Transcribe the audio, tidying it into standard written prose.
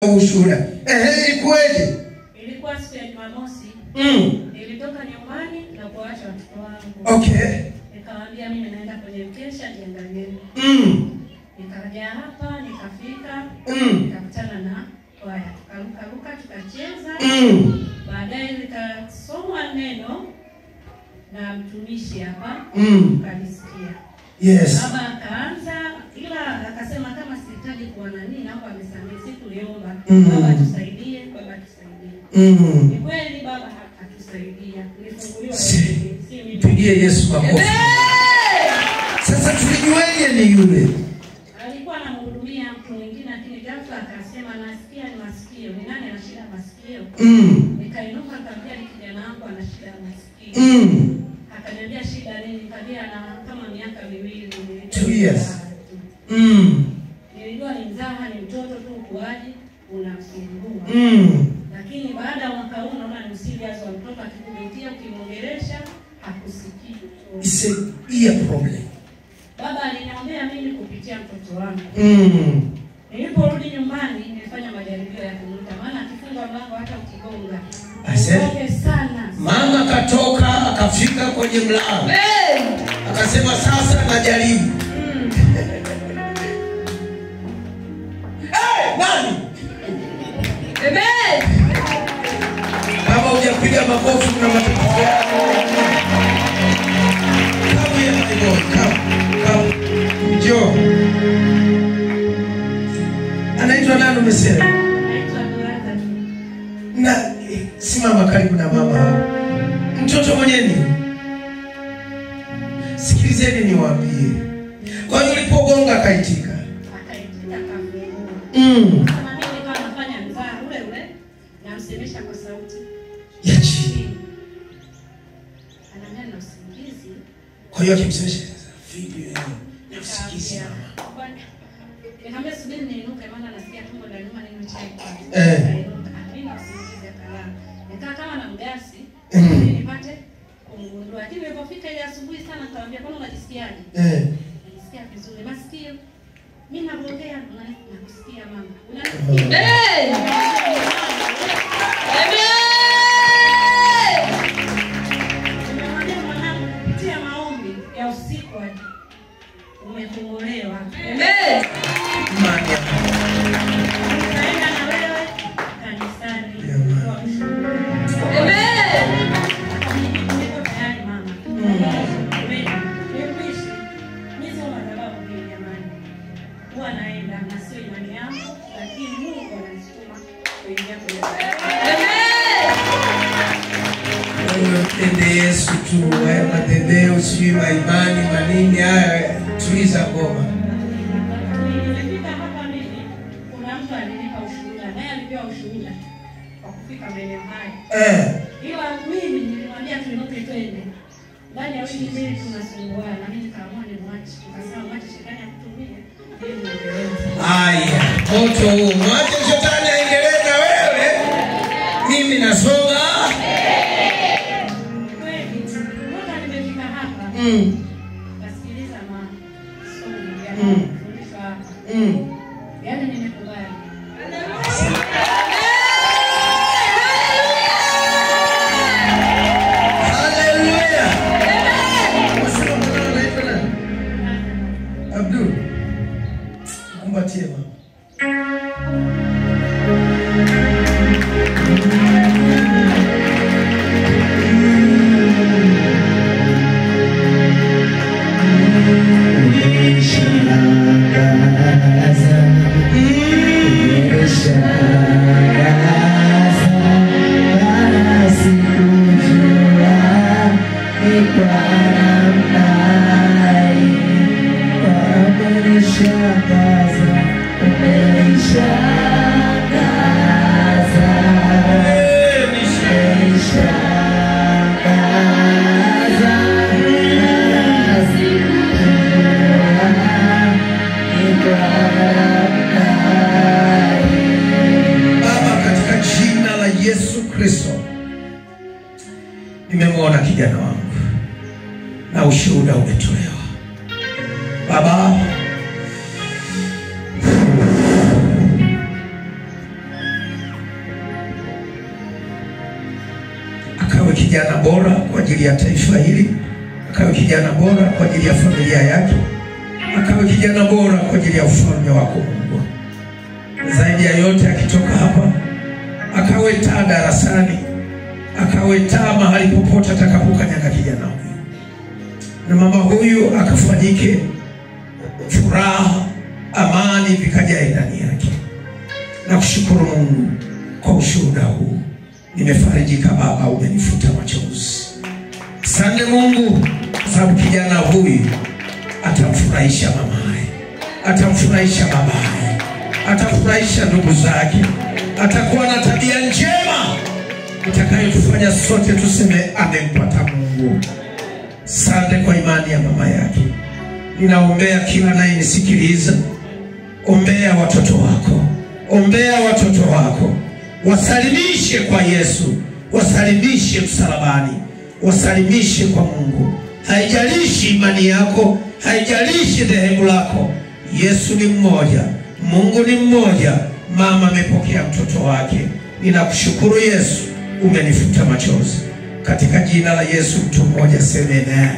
Ushuhuda. Ilikuwaje? Ilikuwa siku ya Jumamosi. Nilitoka nyumbani na kuacha watoto wangu. Okay. Nikawaambia mimi naenda kwenye mkesha, jiangalieni. Nikaja hapa, nikafika, nikakutana na kwaya. Tukaruka ruka, tukacheza. Baadaye nikasomwa neno na mtumishi hapa. Tukalisikia. Yes. Baba akaanza, ila akasema kama sihitaji kuwa nani, naomba nisamehe, sikuliomba. Baba tusaidie, baba tusaidie. Ni kweli baba akatusaidia. Nilifunguliwa si mimi. Pigie Yesu makofi. Sasa tulijueje ni yule? Alikuwa anamhudumia mtu mwingine, lakini ghafla akasema nasikia ni masikio. Ni nani ana shida masikio? Nikainuka nikamwambia ni kijana wangu ana shida masikio. Akaniambia shida nini? Nikamwambia ana kama miaka miwili. 2 years. Nilijua ni mzaha, ni mtoto tu, ukuaji unamsumbua. Lakini baada ya mwaka huu naona ni serious wa mtoto, akikubitia ukimwongelesha hakusikii. It's a ear problem. Baba aliniambia mimi kupitia mtoto wangu. Niliporudi nyumbani nilifanya majaribio ya kumuita, maana akifunga mlango hata ukigonga. Asante sana. Mama katoka akafika kwenye mlango. Akasema sasa najaribu. Hey, nani? Amen. Kama hujapiga makofi kuna matatizo yako. Come here my boy, come. Come. Njoo. Anaitwa nani umesema? Anaitwa Dorothy. Na simama karibu na mama. Mtoto mwenyewe. Sikilizeni niwaambie. Kwa hiyo ulipogonga akaitika. Akaitika akafungua. Kama mimi nilikuwa nafanya mzaha ule ule, namsemesha kwa sauti ya chini. Ananiambia na usingizi. Kwa hiyo akimsemesha sasa video na usingizi mama. Nikamwambia subiri niinuke, maana nasikia tumbo la nyuma, ninywe chai kwanza. Mimi na usingizi akalala. Nikaa kama na mgasi ili nipate kumgundua. Lakini nilipofika ile asubuhi sana nikamwambia kwani unajisikiaje? Najisikia vizuri. Masikio. Mimi naongea nakusikia mama. Unanisikia? Nimemwambia mwanangu kupitia maombi ya usiku umefunguliwa. Amen. Nitaenda na wewe kanisani. Amen. Niko tayari mama. Nimekwisha. Mimi sio madhabahu hii jamani. Huwa naenda na sio imani yangu, lakini Mungu ananisukuma kuingia kwenye. Amen. Mpende Yesu tu, haya madhehebu sio imani manini haya, tuliza ngoma. Nilifika hapa mimi, kuna mtu alinipa ushuhuda, naye alipewa ushuhuda kwa kufika maeneo haya. Ila mimi nilimwambia tuinuke twende. Ndani ya wiki mbili tunasumbuana, mimi nikaamua nimwache. Nikasema mwache shetani akutumie ili muendelee. Haya, moto huu, mwache shetani aendelee na wewe. Mimi nasonga. Kweli, mwaka nimefika hapa. Nasikiliza masomo ya kufundishwa hapa. Yaani nimekubali. Hallelujah. Amen. Anaitwa nani? Abdul. Kumbatie mama. Baba, katika jina la Yesu Kristo, nimemwona kijana wangu na ushuhuda umetolewa. Baba, kijana bora kwa ajili ya taifa hili, akawe kijana bora kwa ajili ya familia yake, akawe kijana bora kwa ajili ya ufalme wako Mungu. Zaidi ya yote, akitoka hapa akawe taa darasani, akawe taa mahali popote atakapokanyaga kijana huyu. Na mama huyu akafanyike furaha, amani vikajae ndani yake. Na kushukuru Mungu kwa ushuhuda huu. Nimefarijika Baba, umenifuta machozi. Asante Mungu, sababu kijana huyu atamfurahisha mamaye, atamfurahisha babaye, atafurahisha ndugu zake, atakuwa na tabia njema itakayotufanya sote tuseme amempata Mungu. Asante kwa imani ya mama yake. Ninaombea kila anayenisikiliza, ombea watoto wako, ombea watoto wako, wasalimishe kwa Yesu, wasalimishe msalabani, wasalimishe kwa Mungu. Haijalishi imani yako, haijalishi dhehebu lako, Yesu ni mmoja, Mungu ni mmoja. Mama amepokea mtoto wake. Ninakushukuru Yesu, umenifuta machozi. Katika jina la Yesu, mtu mmoja sema amen.